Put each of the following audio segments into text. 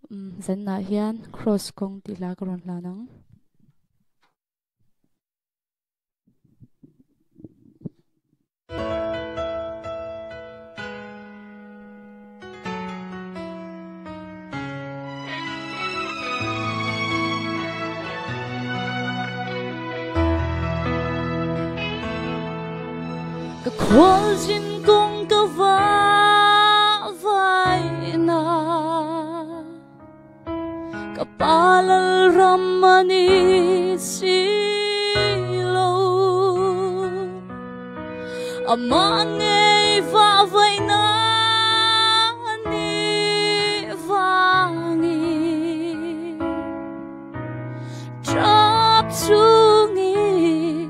Zanah hian Kraws kawng tih hla ka rawn hlan ang. Ka khualzin kawng ka vahvaina Ka Pa Lalram a ni si lo. Amah ngei vahvaina a nih vangin Ṭap chungin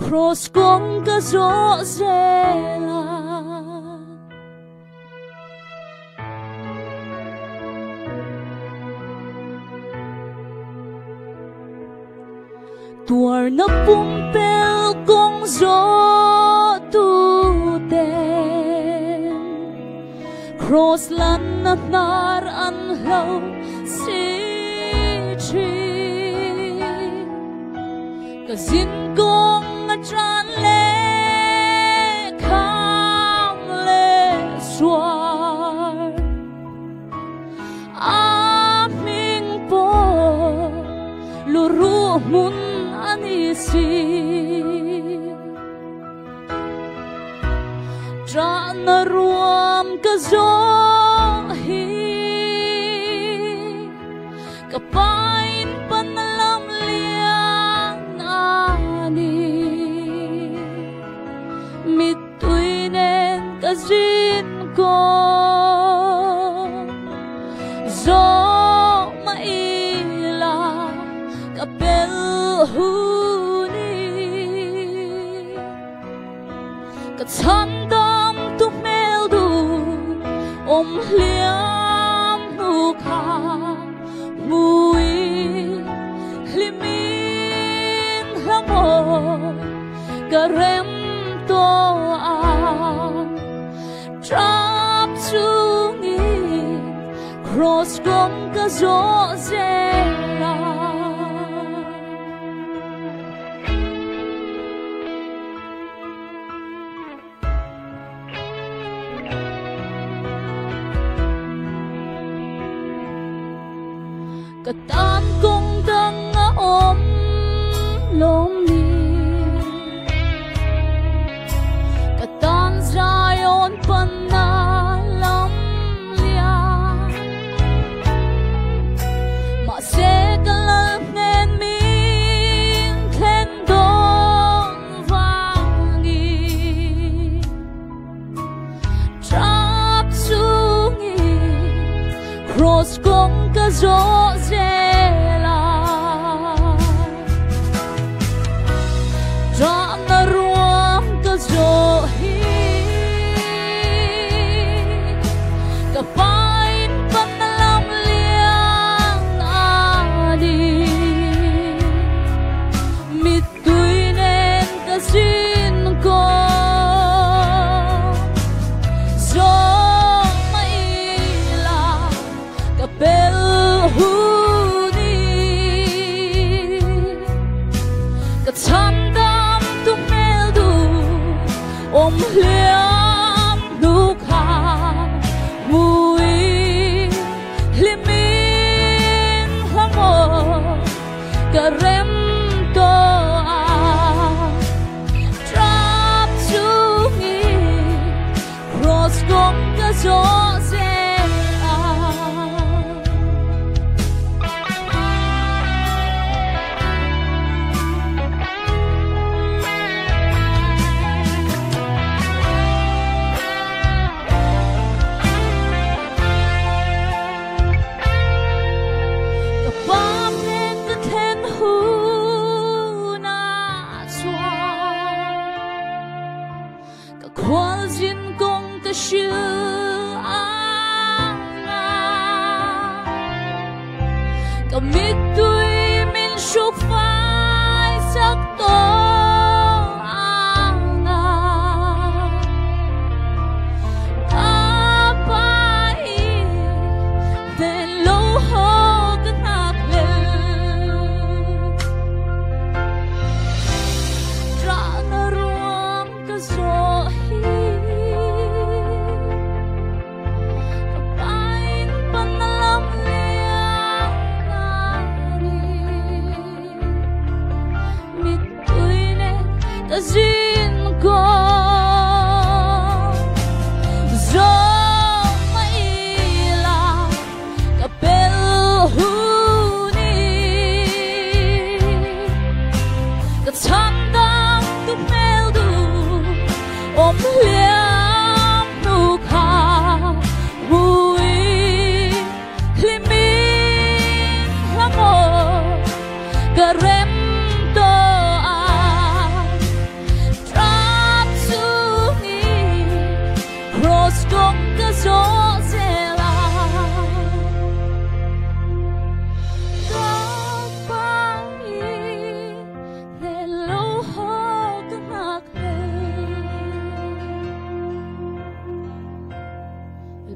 Kraws kawng ka zawh zel a. Tuarna pumpel kawng zawh tuten Kraws lanna hnar an hlo si thin. Ka zin kawng a tan leh kham leh suar a hming pawh luruh hmun a ni si. Ṭahna ruam ka zawh hi ka pain pan lam lian a ni. Mittui nen ka zin kawng zawh mah ila ka pel hun i ka chhandam tu hmel duh awm hliam hnu kha hmui hlimin hla maw ka rem tawh a Ṭap chungin Kraws kawng ka zawh zel a. Ka tan kawng dang a awm lawm ni. Ka tan Zion panna lam lian. Mahse ka lal hnen min thlen dawn vangin Ṭap chungin Kraws kawng ka zawh zel a. Ṭahna ruam ka zawh hi ka pain pan lam lian a ni. Mittui nen ka zin kawng zawh mah ila ka pel hun i ka chhandam tu hmel duh awm hliam hnu kha hmui hlimin hla maw ka rem tawh a. Ṭap chungin Kraws kawng ka zawh zel a. Ka pa hnen ka thlen hunah chuan ka khualzin kawng ka hrilh ang a, ka mittui min hruk fai sak tawh ang a, ka pa i hnen lo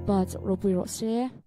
Lalpa chauh ropui rawh se.